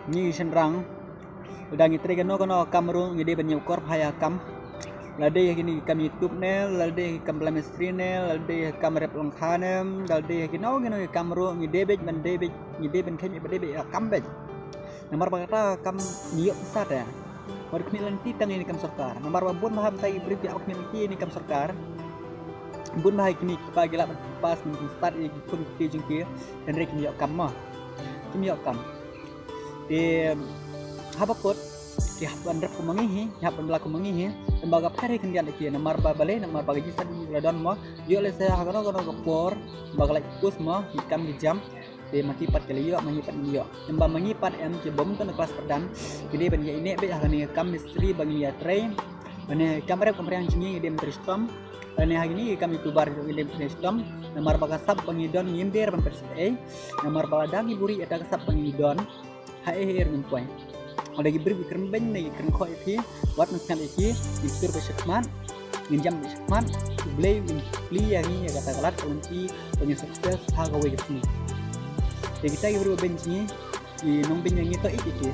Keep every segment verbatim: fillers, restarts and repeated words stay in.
Ngi shynrang, lada ngi trei kano kano ka kam ruh, ngi dei ban ïoh kor bha ïa ka kam. Lada dei ha kine ki kam YouTube ne, lada dei ha ki kam bala mistri ne, lada dei ha ki kam rep lyngkha ne, lada dei ha kino kino ki kam ruh, ngi dei beit ban dei beit, ngi dei ban kheiñ beit ban dei beit ïa ka kam beit. Namar ba kata ka kam ngi ïoh pisa te. Wat khmih lynti tang ïa kane ka kam sorkar. Namar ba bun bha mynta ki briew ki ïa khmih lynti ïa kane ka kam sorkar. Bun bha kine ki pa ki lah ban pass, ban start ïa ki khun ki kti jong ki, hynrei kim ïoh kam mo. Kim ïoh kam. Te haba kut ki hap ban rep kum ma ngi hi, ki hap ban bla kum ma ngi hi. Tang ba ka pher hi khyndiat ïa ki, namar ba balei, namar ba ka jingstad jong ki la don mo. Ïoh lehse ha kano kano ka por ba ka lait pus mo, ki kam ki jam. Te ma ki pat ki la ïoh, ma ngi pat ngim ïoh. Tang ba ma ngi pat em ki bym don ha klas pat dan, ki dei ban ïa ïehnoh beit ha kane ka kam mistri ba ngi ïa trei. Lane kam rep kam riang jong ngi ngi dei ban trei shitom. Lane ha kine ki kam YouTuber ngi dei ban trei shitom. Namar ba ka sap ba ngi don ngim dei ban pynshai ei. Namar ba lada ngi buhrieh ïa kata ka sap ba ngi don, ha ei ei ruh ngim poi. Lada ki briew ki kren beiñ ne ki kren khoh ïa phi, wat nym sngap ïa ki, ngin sngewthuh beit shakhmat, ngin jam beit shakhmat. U Blei un plie ïa ngi ïa kata ka lad ka lynti ba ngin success ha kawei ka sngi. Te kita ki briew beiñ jong ngi, ki nongbeiñ jong ngi, to ïeit ïa ki.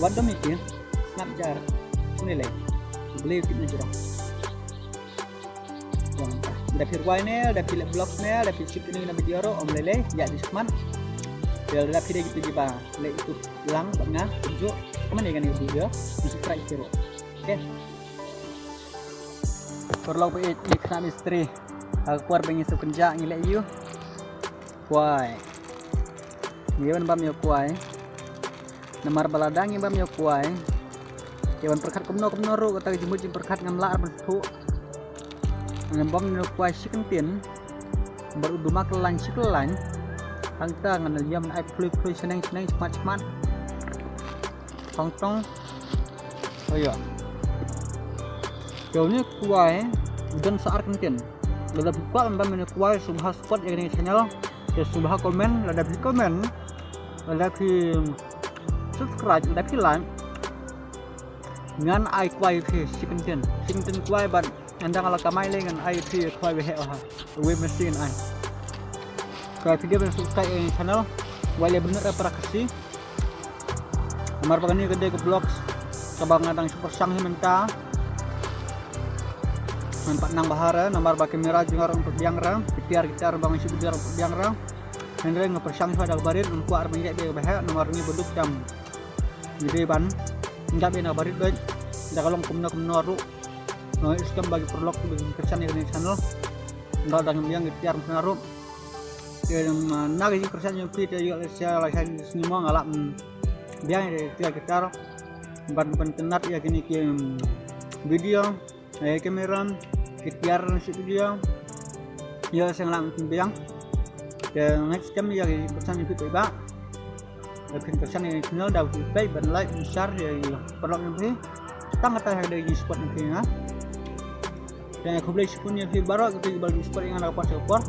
Wat dom ïa ki, sngap jar. Ym lei lei. U Blei u tip na jrong. Lada phi rwai ne, lada phi leh vlog ne, lada phi shoot kine kine video ruh, ym lei lei, ïa di shakhmat. Te lada phi dei kito kiba leh YouTube lang bad nga kumjuh, comment ïa kane ka video, subscribe ïa ki ruh. Okay. Paralok ba ïeit, ngi khynnah mistri. Ha ka por ba ngi shu kynjah ngi leh ïa u kwai. Ngi ban bam ïa u kwai. Namar ba lada ngi bam ïa u kwai, te ban pyrkhat kumno kumno ruh kata ka jingmut jingpyrkhat ngam lah ban sngewthuh. Ngan bam ïa u kwai shi kyntien. Bad u duma kyllain shi kyllain. Hangta ngan ïa ban ai phlui phlui shneng shneng, shmat shmat. Tong tong. Oh ïa. Te une u kwai u don sa ar kyntien. Lada phi kwah ban bam une u kwai, sngewbha support ïa kane ka channel. Te sngewbha comment, lada phi comment, lada phi subscribe, lada phi like, ngan ai kwai ïa phi shi kyntien. Shi kyntien kwai bad ynda nga la kamai lei ngan ai ïa phi kwai ba heh bha. Wei masi ngan ai. Ka phi dei ban subscribe ïa kane ka channel. Wei lei bynrap para Khasi. Namar ba kane ka dei ka vlog kaba nga dang shu pyrshang hi mynta. Ngan pat nang bha re, namar ba camera jong nga ruh pyrbiang re, ki tiar ki tiar ba nga shu bha ruh pyrbiang re. Hynrei nga pyrshang shuwa da kaba rit, ngam kwah re ban ïaid beit kaba heh, namar ngi ba duk tam. Ngi dei ban ïaid beit na kaba rit beit, da ka long kumno kumno ruh. Nga ngeit skhem ba ki paralok kiba kyrshan ïa kane ka channel, nga dang biang ki tiar na ruh. Te na ka jingkyrshan jong phi te ïoh lehse la sha sngi mo nga lah biang ïa ki tiar ki tiar ban pynkynad ïa kine ki video. Ïa ki camera, ki tiar na shoot video. Ïoh lehse nga lah ban pynbiang. Te nga ngeit skhem ïa ki kyrshan jong phi paidbah. Lada phi kyrshan ïa kane ka channel, dei ban peit, ban like, ban share ïa ki paralok jong phi. Tang kata hi ka dei ka jingsupport jong phi nga. Te khublei shibun ïa phi baroh kito kiba la support ïa nga na ka por sha ka por.